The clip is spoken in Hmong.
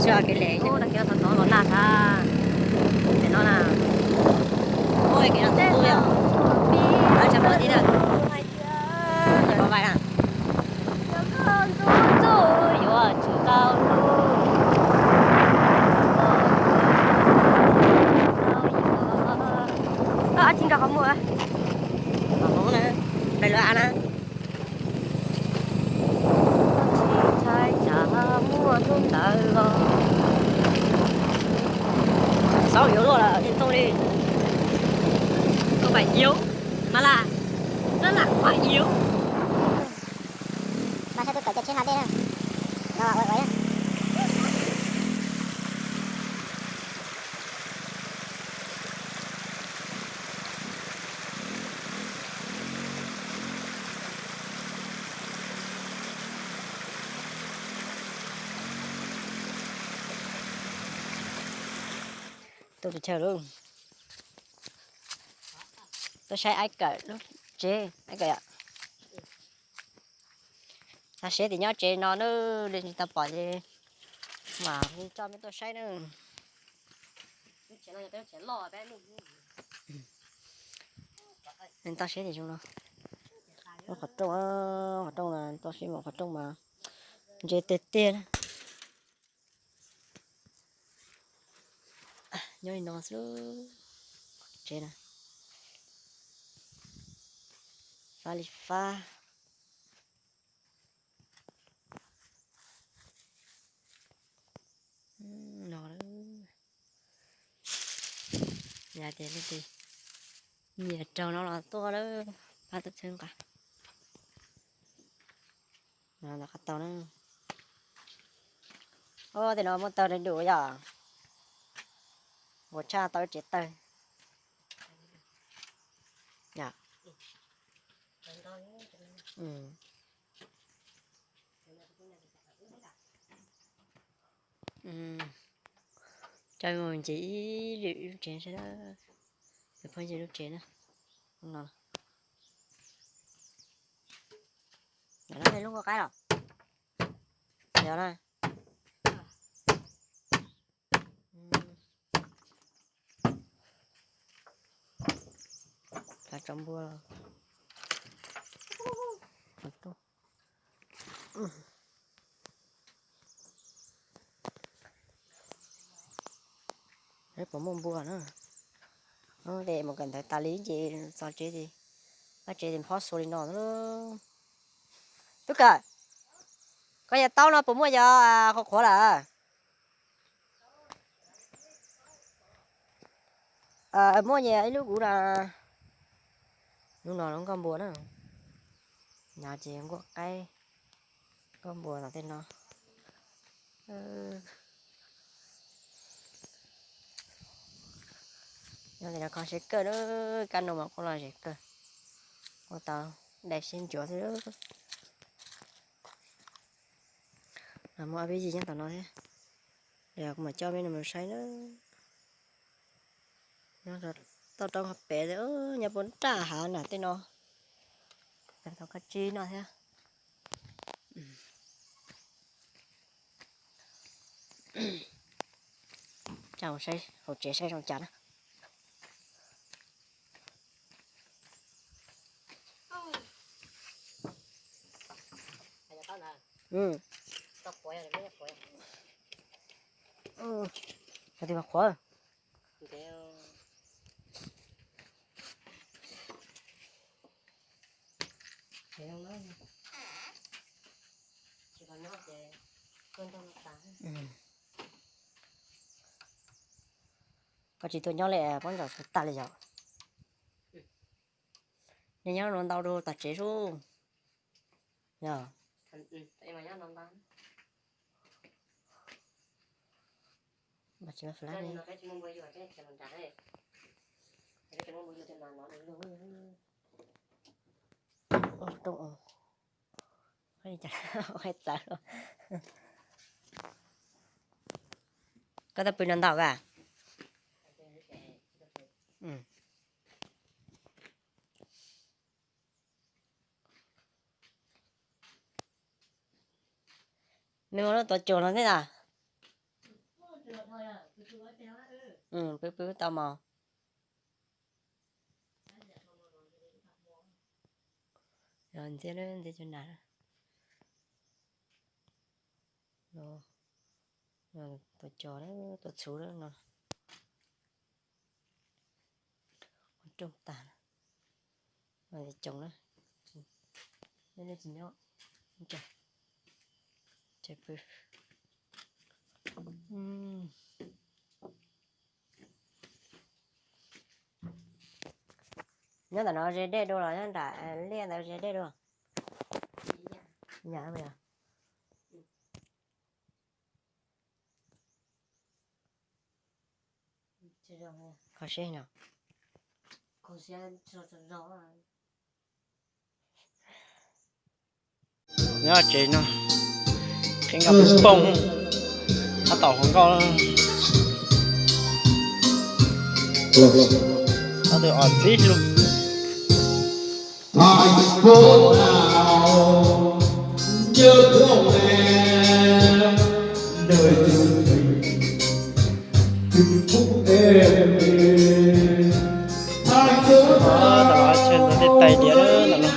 Sib kev le, ua kev los tod los nag sab, kev no na, ua kev los tod yog, tsa pov tib na, yog pov vais na. Yuav tsum tau lub, ab tsis nrog qhov muag, qhov muag na, ple lawv av na. Tsis ntshai tsam muaj hnub ntawd los, xaub yuav luaj lawm, yeej thooj li. Không phải yếu, mà là rất là khó yếu. Mas saib tus kawm cov tsheb hla dej na, no ua ua. Tuaj pes tsawg lub, tuaj saib Aib Kawm lub tsev, Aib Kawm yom. Xav seb tias nyob tsev no nawb, tsis tau pom ces mam li coj mej tuaj saib nawb. Toj siab tias zoo no, lub qhov rooj, qhov rooj no toj siab mas qhov rooj mas ntse tiag tiag na. Nyob li no xwb, tsev na, fab li fab. No, yog tias leej twg nyiam raug no los tuaj lawm, pab tuaj txhawb nqa. No los qhov tau na. Ua tej no muaj taws dai dum yom, npuas tshaj tau ib tsev taws. Coj mus ncig ib lwm lub tsev saib, phooj ywg lub tsev na. No, lub nkauj qaib los yog na. Tso npua los puas muaj npua na. Tes mus kawm ntawv tas li ces txog tsev ces, pab tsev tes phob xua li no. Tub Kawm, koj yav taub no puas muaj cov qhuav qhuav lawm? Muaj nyias ib lub kuv na. Lub no lub nkauj npua na. No ces nkauj qaib, nkauj npua tom tej no. Nyob li no kho siab kawg na, kab no mas kuj lom zem kawg, kuj tau dai siab ntsuav xwb. Muaj ob peb yig nyob tom no thiab, kuv mam coj mej no mus saib na. Nyob toj roob qhov pem, nyob puag nram hav na tej no, tau kab tsib no thiab. Coj mus saib hauv tsev saib zoo cas na. Qhov twg mas qhuav? Koj tsis tuaj nyob li, pob ntsaum xwb tag li yog. Nej nyob no ntau rau tom tsev sub. Yog. Koj tau pw no ntau ka? Nws ua lub tuav cuam no thiab na. Pw pw tau mos. Ntxiab, ntxiab cov nas. Tua cos, tua txhuv no. Rooj tag. Coos na. Nej tsis nyob. Tsis pw. Nyob ntawm no ze dej dua los nyob nram liaj ntawd ze dej dua? Yam, kho seb no. Nyob tsev no, qhib nkauj poob, tab tom hluas nkauj. Ob tug os txib lug. Tam no chaw ntawd tej tais diav lawm no.